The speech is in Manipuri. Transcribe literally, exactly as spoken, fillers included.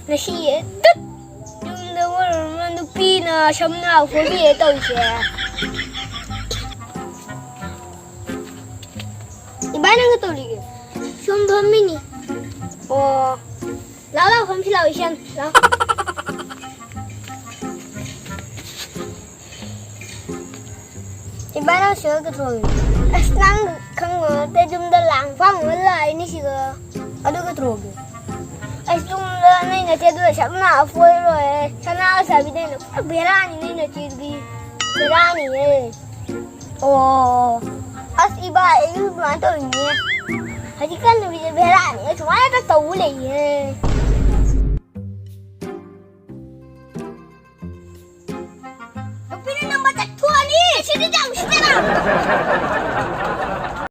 ꯉꯁꯤ ꯇꯨꯠ! ꯌꯨꯝꯗ ꯃꯔꯣꯟ ꯑꯃ ꯅꯨꯄꯤꯅ ꯁꯝꯅꯥ ꯐꯣꯏꯕꯤꯌꯦ ꯇꯧꯔꯤꯁꯦ꯫ ꯏꯕꯥꯏ, ꯅꯪ ꯀꯩꯗꯧꯔꯤꯒꯦ? ꯁꯨꯝ ꯐꯝꯃꯤꯅꯤ꯫ ꯑꯣ, ꯂꯥꯛꯑꯣ, ꯂꯥꯛꯑꯣ, ꯐꯝꯁꯤ ꯂꯥꯛꯑꯣ, ꯏꯁꯥꯟ, ꯂꯥꯛꯑꯣ꯫ ꯏꯕꯥꯏ, ꯅꯪ ꯁꯤꯗ ꯀꯩꯗꯧꯔꯤꯅꯣ? ꯑꯁ, ꯅꯪ ꯈꯪꯕ ꯅꯠꯇꯦ, ꯌꯨꯝꯗ ꯂꯥꯡ ꯐꯥꯡ ꯑꯃ ꯂꯥꯛꯏꯅꯤ ꯁꯤꯗ꯫ ꯑꯗꯨ ꯀꯩꯗꯧꯔꯒꯦ? ꯑꯁ, ꯌꯨꯝꯗ ꯅꯣꯏ ꯅꯆꯦꯗꯨꯗ ꯁꯝꯅꯥ ꯐꯣꯏꯔꯣꯏ, ꯁꯅꯥ ꯂꯩꯁꯥꯕꯤꯗꯩꯅ ꯄꯨꯔꯥ ꯕꯦꯔꯥꯅꯤ ꯅꯣꯏ ꯅꯆꯦꯗꯨꯗꯤ꯫ ꯕꯦꯔꯥꯅꯤꯍꯦ꯫ ꯑꯣ, ꯑꯁ, ꯏꯕꯥꯏ, ꯑꯩꯁꯨ ꯑꯗꯨꯃꯥꯏꯅ ꯇꯧꯔꯤꯅꯦ꯫ ꯍꯧꯖꯤꯛꯀꯥꯟ ꯅꯨꯄꯤꯁꯦ ꯕꯦꯔꯥꯅꯤ, ꯁꯨꯃꯥꯏꯅ ꯍꯦꯛꯇ ꯇꯧ ꯂꯩꯌꯦ꯫ ꯅꯨꯄꯤꯅ ꯅꯝꯕ ꯆꯠꯊꯣꯛꯑꯅꯤ꯫ ꯁꯤꯗꯤ ꯌꯥꯝ ꯎꯁꯤꯠꯇꯅ꯫